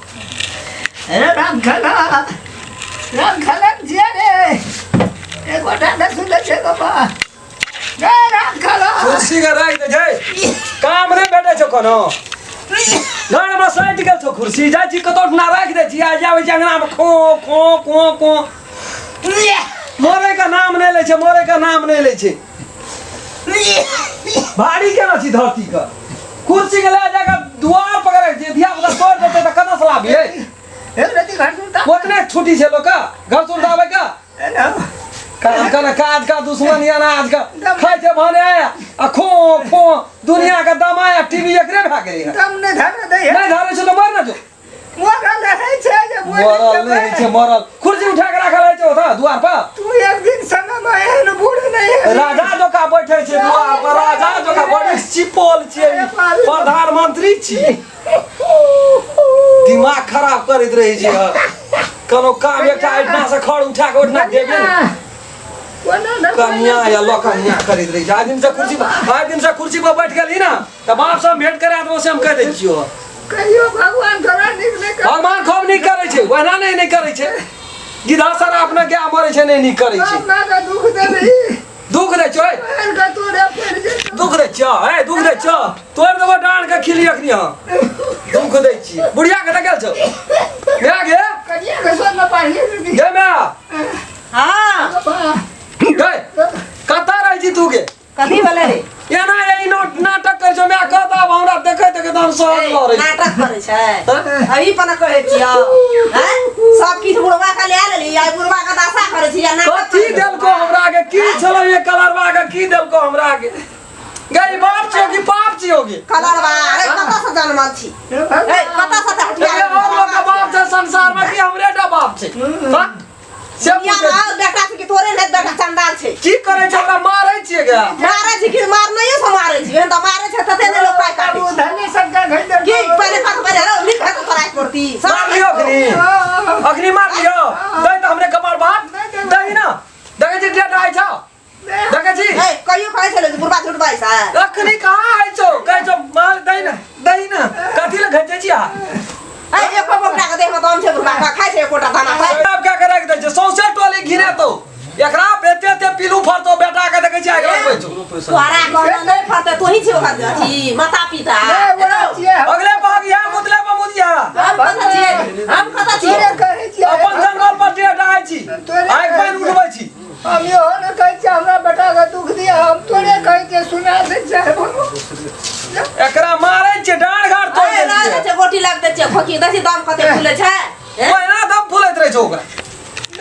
अरे राम खाना राम खाना जिया रे एगोटा न सुनै छै बाबा रे राम खाना कुर्सी के राखि दे छै काम नहि भेटै छौ कोनो घर मे सटि गेल छौ कुर्सी जाइ छी कतौ ना राखि दै छी आ जाबै छी अंगना मे खो खो खो खो मरे के नाम नहि लै छै मरे के नाम नहि लै छै भारी केना छी धरती के कुर्सी के लए जाके दुआर पकड़े जे धिया पुता तोड़ देतै तऽ कतऽ से लाबियै हे रति घर सुनता ओतने छुट्टी छै लोक के घर सुरताबै के काम कर काज का दुश्मन या ना आज का खाइ छै भने आ खो खो दुनिया के दमाया टीवी एकरे भए गेलै हन। दम नहि धरे दै है नहि धरे छै तऽ मर ना जो मरल रहै छै जे बोलै मरल नहि होइ छै मरल कुर्सी उठा के राखल होइ छै ओतऽ दुआर पर तू एक दिन समय में एहन बूढ़ नहीं है राजा जोका बैठे छै दुआर पर राजा जोका बड़ी चिपोल छियै प्रधानमंत्री छी दिमाग खराब करैत रहै छै हर कोनो काम एकटा एहिठिना से खड़ उठा के ओहिठिना देबे ने कोनो न कनिया या लकनिया करैत रहै छै आइ दिन से कुर्सी पर आइ दिन से कुर्सी पर बैठ गेली ना तऽ बाप से हम भेंट करा देबो से हम कहि दै छियौ कहियो भगवान तोरा नीक नहि कर भगवान खूब नीक करै छै ओहिना नहि नहि करै छै गिधा सारा अपना गाय मरै छै नहि नीक करै छै बाप माय के दुख देबही दुख दै छै पैर के तोरे पड़ि जेतौ दुख दै छियौ ए दुख दै छियौ तोड़ देबो डाँड़ के खिली अखनी हम दुख दै छी बुढ़िया के गेल छौ माय गे कनिया के सोन न पाही दीदी गे माय हाँ गे कतऽ रहै छी तू गे कथी भेलै रे एना ई नोट नाटक करै छौ माय कहत आब हमरा देखै देखै तऽ हम सहज लड़ै छी। नाटक करै छै हाँ? अभी पना कहै छियौ हैं सब किछु बुढ़वा के ले लेली आइ बुढ़वा के दशा करै छी आ नाटक कथी देलको हमरा के की छलो ये कलरवा के की देलको हमरा के गई बाप छियो कि पाप छियो गे कलरवा अरे कतऽ से जनमल छी ए कतऽ से तऽ हटिया ए और लोग के बाप छै संसार में कि हमरे टा बाप छै हाँ? से दुनिया पूछै में और बेटा छै कि तोरे नहि बेटा चंडाल छै की करै छै हमरा मारै छियै गे मारै छै कि मारनैयो से मारै छै एहन तऽ मारै छै तते नहि लोक पाइ काटै छै धनी सबके घै दे की पहिले कथ पहिले रौ नीक हेतौ तोरा एक मूर्ति मार लियो अखनी अखनी मार लियो दै तऽ हमरे कपार भात दै ना देखै छी डेट आइ छौ देखै छी ए कहियो कहै छलै जे बुढ़बा झूठ बाजै छै अखनी कहाँ आइ छौ कहै छौ मार दै ना दै ना कथी लए घैचै छी अहाँ ए एको बोकरा के देह में दम छै बुढ़बा के खाइ छै एकोटा दाना खाइ आब क्या के राखि दै छै सौंसे टोली घिनेतौ एकरा एते एते पीलू फरतौ बेटा के देखै छी आगि लगबै छौ तोहरा कहना नहि फरतै तोही छी ओकर अथी माता पिता अगले भाग यहाँ मुतले पर मुतिया हम कतऽ छियै हम कतऽ छियै कहै छियै अपन जंगल पर डेढ़ आइ छी आगि पानि उठबै छी हम इहो ने कहै छियै हमरा बेटा के दुख दिया हम तोरे कहै छियै सुना दै छै एकरा मारै छियै डाँड़ घाट तोड़ि ए, दै ना छियै छै गोटी लग दै छियै खोखी दै छियै दम कते फूलै छै ए, ओहिना दम फूलैत रहै छौ ओकरा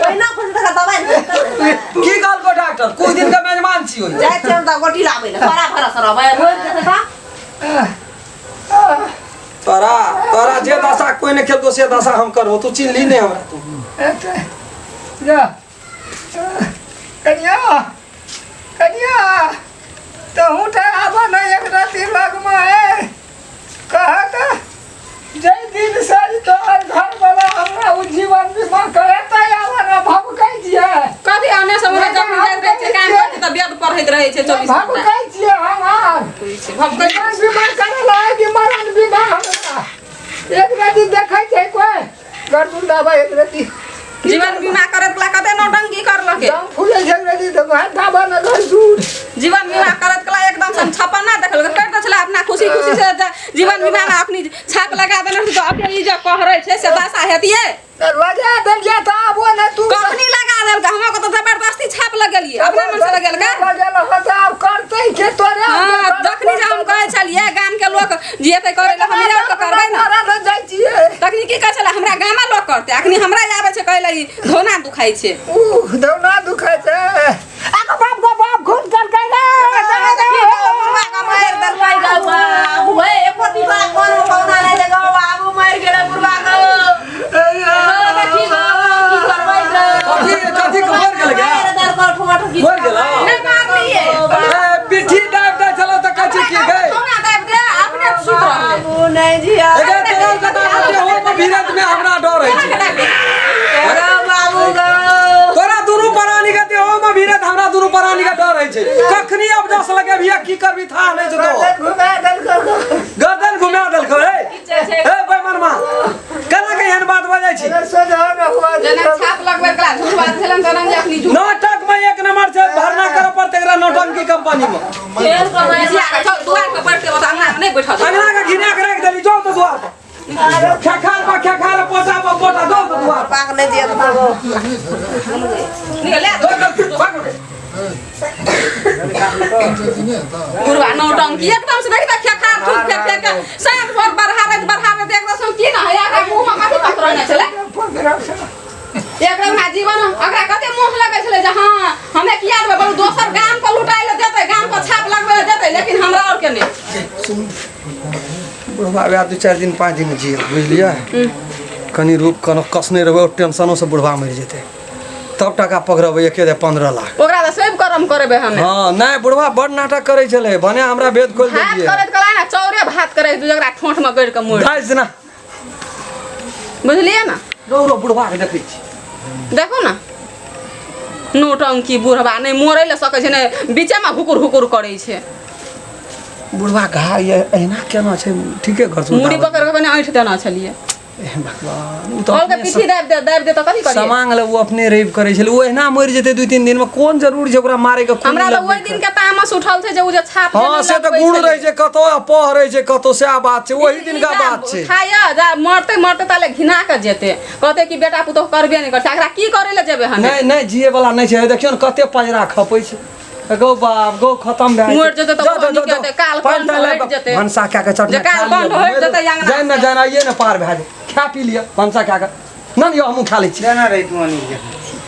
ओहिना फूलै छै दवाइ नहि देतै। की कहलको डॉक्टर कुछ दिन के मेजबान छी ओहि जाइ छियै हम तऽ गोटी लाबै लए तोरा भरोसा रहबै मरि जेतै तऽ तोरा तोरा जे दशा कोई नहि खेलको से दशा हम करबो तू चिन्हली नहि हमरा तू जा कनिया कनिया तहूँ तऽ आबऽ ने एक राति लगमे है कह तऽ जाहि दिन से तोहर घरवला हमरा ओ जीवन बीमा करेतै आबऽ ने भभकै छियै कथी आने से मने जब जाइत रहै छै काम करै छै तऽ वेद पढ़ैत रहै छै 24 घंटा भभकै छियै हम आर भभकै जीवन बीमा करे ला कि मरण बीमा हमरा एक राति देखै छै कोइ गर्दुन दाबा एक रति जीवन बीमा करत कला कते नौटंकी करलके दम फूले छै एक रति तऽ वएह दाबा न घर दूर जीवन बीमा करत कला एकदम से हम छपना देखलक कर दै छलै अपना खुशी खुशी से जीवन बीमा में अपनी छाप लगा देने रहै तऽ अपने ई जे कहरै छै से दशा हेतियै तऽ लगा देलियै तऽ आबो ने तू कखनी लगा देलकै हमरा को तऽ जबरदस्ती छाप लगेलियै अपना मन से लगेलकै लगेल हँ तऽ आब करतै के तोरे हाँ जखनी जे हम कहै छलियै गाम के लोक जेतै करै लए हमरे आर तऽ करबै ने ने जाइ छियै तखनी की कहै छलै हमरा गामे लोक करतै अखनी हमरा आबै छै कहै लए धोना दुखाइ छै उह दौना दुखाइ छै आगो बाप गो बाप खून करकै रे बुढ़वा के मारि देलकै गौ बाबू हे एको टीका कोन पौना नहि दे गौ बाबू मरि गेलै बुढ़वा के देखी गौ की करबै गौ कथी कथी के मरि गेलै गे? मारि देलकै ठोठ की मरि गेलै? नहि मारलियै ए, पिट्ठी दाबि दै छलौ तऽ कहै छै की गै धोना दाबि दे अपने सुति रहलै बाबू नहि जिया एगे तोरा कथा हो पर भिरत में हमरा डर होइ छै केस लगेबिही की करबी था नहि छौ तो घुमा देलको गर्दन घुमा देलको हे हे बेईमानमा केना के एहन बात बजै छी सोझा न हुआ जेना छाप लगबै कला झूठ बात छलन तेना जे अखनी झूठ नाटक में एक नंबर छै भरना करे पड़तै एकरा नौटंकी कंपनी में खेल कमाइ बिसिया के छौ दुआर पर बैठ के बस अंगना में नहीं बैठल अंगना के घिना के राखि देली जाओ तो द्वार पर खेखार पर खेखार पोटा पर पोटा जाओ तो द्वार पर पाक नहि दिअ निकल ले दो दो भाग रे। बुढ़वा नौटंकी एकदम से देखता खेखार थूक फेंक फेंक के साँझ भर बढ़ाबैत बढ़ाबैत एकदम से की ना है एकरा मुँह में कथी पकड़ने छलै एकरा ना जीवन एकरा कते मोह लगै छलै जे हाँ हमे किया देबै बरु दोसर गाम पर लुटाइ लए देतै गाम पर छाप लगबै लए देतै लेकिन हमरा आओर के नहि बुढ़वा वएह 2-4 दिन 5 दिन जियत बुझलियै कनि रूप कनो कसने रहबै टेंशनो से बुढ़वा मरि जेतै तब टाका पकड़बै एके दे 15 लाख ओकरा तऽ सब करम करेबै हमे हाँ नहि बुढ़वा बड़ नाटक करै छलै भने हमरा भेद खोलि भात देलियै करैत कला ने चौरे भात करै जकरा ठोंठ में गड़ि के मुड़ दाइ ना बुझलियै ने रौ रौ बुढ़वा के देखै छी देखो ने नौटंकी बुढ़वा नहि मोड़ै लए सकै छै नहि बीचेमे हुकुर हुकुर करै छै बुढ़वा घा ये एहिना केना छै ठीके घर से मुड़ी पकड़ के कने ऐंठ देना छलियै हे भगवान ओ तऽ और के अपने पीठी दाबि दे दाबि दे तऽ कथी करियै समांग ले ओ अपने रेप करै छलै ओ एहिना मरि जेतै 2-3 दिन में कोन जरूरी छै ओकरा मारे के खून हमरा तऽ लगबै ओहि दिन के तामस उठल छै जे ओ जे छाप हँ से तऽ गुण रहै छै कतौ अपह रहै छै कतौ सएह बात छै ओहि दिनका बात छै खाया जा मरते मरते ताले घिना के जेते कहते कि बेटा पुतोह करबे नहि करते एकरा की करे ले जेबे हम नहि नहि जिए वाला नहि छै देखियौ ने कते पजरा खपै छै गौ बाप गौ खतम भए मरि जेतै तऽ ओहो नीक हेतै, काल पानि कंठ तानि हटि जेतै। भनसा कए कऽ चटनी जे काल कंठ हटि जेतै अङ्गना जानि ने जानि आइए ने पार भए जेतै खा पी लिअ भनसा कए कऽ नहि यौ हमहूँ खा लै छी जाना रही तू अनी के।